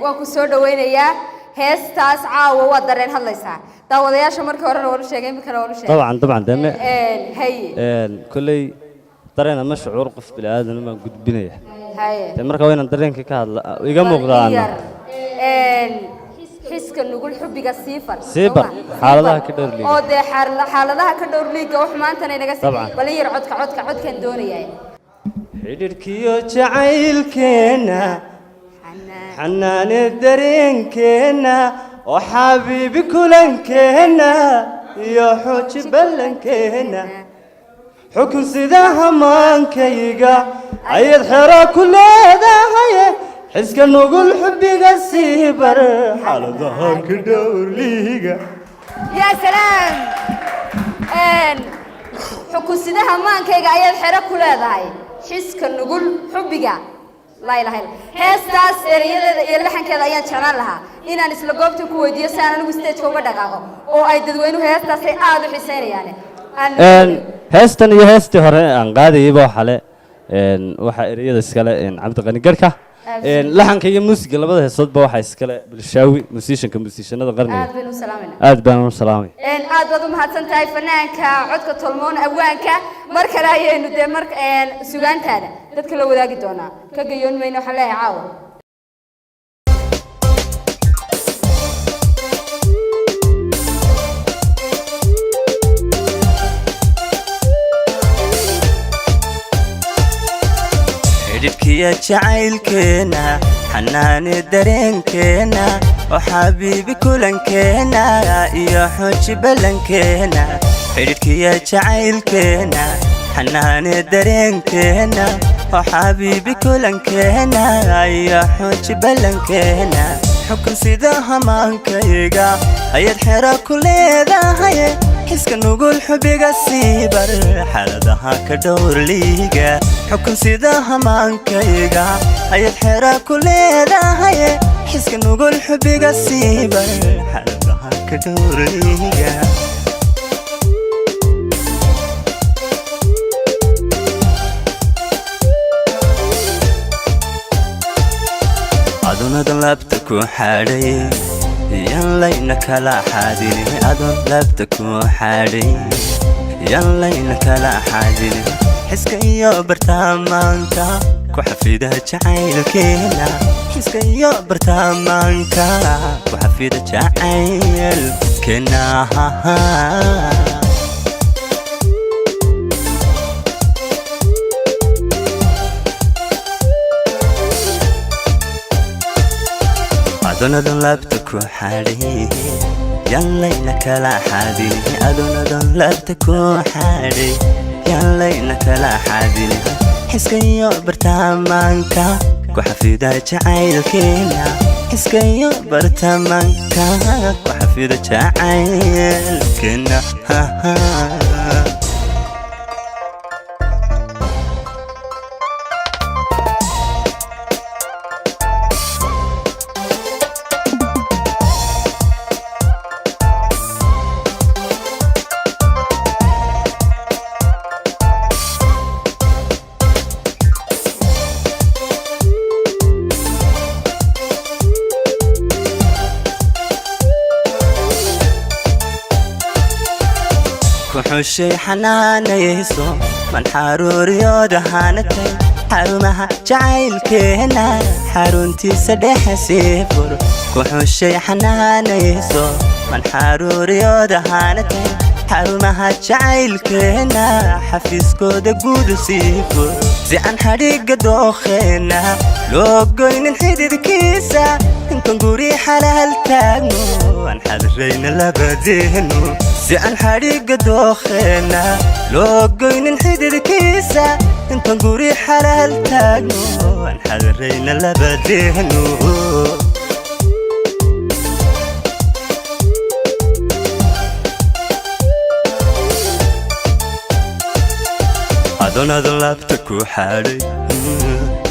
Waan ku soo dhawaynayaa. Heestaas caawa waa dareen hadlaysaa. Daawadayaasha markii horena waan u sheegay, iminkana waan u sheegay. Dabcan, dabcan, deme. Haye. Kolley dareen ama shucuur qof bini aadan baan gudbinaya. Haye. Dee marka waa inaan dareenka ka hadla iga muuqda Yar. Xiska nugul xubbiga siifar. Siifar, soo ma? Xaaladaha ka dhowr liiga. Oo dee xaaladaha ka dhowr liiga wax maantana inaga sii. Dabcan. Bal in yar codka, codka, codkan doonayaa. Xidhiidhkiyo jacaylkeenna, Xanaan. Xanaane dareenkeenna oo xabiibi kulankeenna iyo xooji ballankeenna, xukun sida hamaankayga ayaad xero ku leedahay. Xiska nugul xubbiga sii bar, xaaladaha ka dhowr liiga. Yaa salaam! Xukun sidaha maankayga ayaad xero ku leedahay, xiska nugul xubbiga, laa ilaha illa. Heestaas erayadeeda iyo laxankeeda ayaan jeclaan lahaa inaan isla goobta ku weydiiyo, si aan anigu stageka uga dhaqaaqo oo ay dadweynuhu heestaasay aada u xiiseynayaan. Heestan iyo heestii hore aan qaadayayba waxaa le waxaa ereyada iskale Cabdiqani Garhka. Laxanka iyo muusiga labada heesoodba waxaa iskale Bulshaawi, musicianka musicianada qarniga. Aad baynu u salaamayna. Aad baan u salaamay. Aad baad u mahadsan tahay, fanaanka codka tolmoon, awaanka. Mar kale ayaynu dee mar sugaantaada dadka la wadaagi doonaa, ka gayoon mayno. Waxaan leeyahay caawa. Xidhidhkiya jacaylkeenna, xanaane dareenkeenna oo xabiibi kulankeenna iyo xooji ballankeenna. Xidhidhkiya jacaylkeenna, xanaane dareenkeenna oo xabiibi kulankeenna iyo xooji ballankeenna, xukun sida hamaankayga ayaad xero ku leedahay. Xiska nugul xubbiga sii bar, xaaladaha ka dhowr liiga. Xukun sida hamaankayga ayaad xero ku leedahay. Xiska nugul xubbiga sii bar, xaaladaha ka dhowr liiga. Adoonada laabta ku xadhay, yan layna kala xaadini. Adoon laabta ku xadhay, yan layna kala xaadini. Xiska iyo bartaamaanka ku xafida jacaylkeena. Xiska iyo bartaamaanka ku xafida jacaylkeena. Adoonadon laabta ku xadhay, yan layna kala xaadini. Adoonadon laabta ku xadhay, yan layna kala xaadini. Xiska iyo bartaamaanka ku xafida jacaylkeena. Xiska iyo bartaamaanka ku xafida jacaylkeena. Ku xushay xanaanayso man xaruuriyooda hanatay, xarumaha jacaylkeena xaruntiisa dhexe sii fur. Ku xushay xanaanayso man xaruuriyooda hanatay, xarumaha jacaylkeena xafiiskooda guud sii fur, si aan xadhigga dookheena loo goynin xididkiisa. Intan guri xalaal taagno aan xadrayna labadeenu, si aan xadhigga dookheena loo goynin xididkiisa. Intan guri xalaal taagno aan xadrayna labadeenu. Adoon adoon laabta ku xadhay,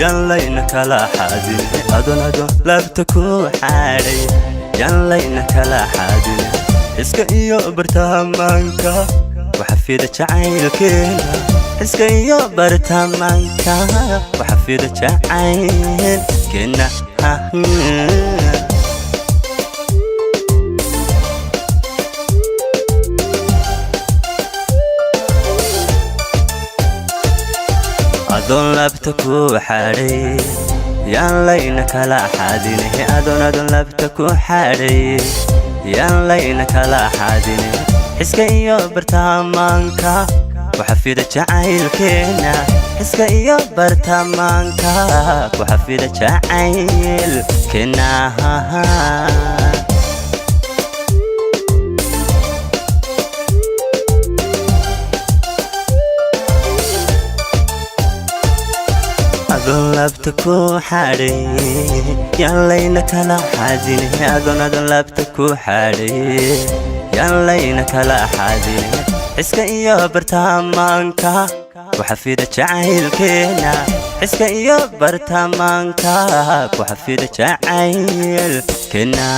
yan layna kala xaadin. Adoon adoon laabta ku xadhay, yan layna kala xaadin. Xiska iyo bartaamaanka ku xafida jacaylkeena. Xiska iyo bartamaanka waxa fida jacaylkeena. Adoon laabta ku xadhay yaan layna kala xadin. Adoon, adoon laabta ku xadhay yaan layna kala xadin. Xiska iyo bartamaanka waxa fida jacaylkeena. Xiska iyo bartamaanka waxa fida jacaylkeena. Adoon laabta ku xadhay yaan layna kala xadin. Adoon, adoon laabta ku xadhay yaan layna kala xadin. Xiska iyo bartamaanka waxa fida jacaylkeena. Xiska iyo bartamaanka waxa fida jacaylkeena.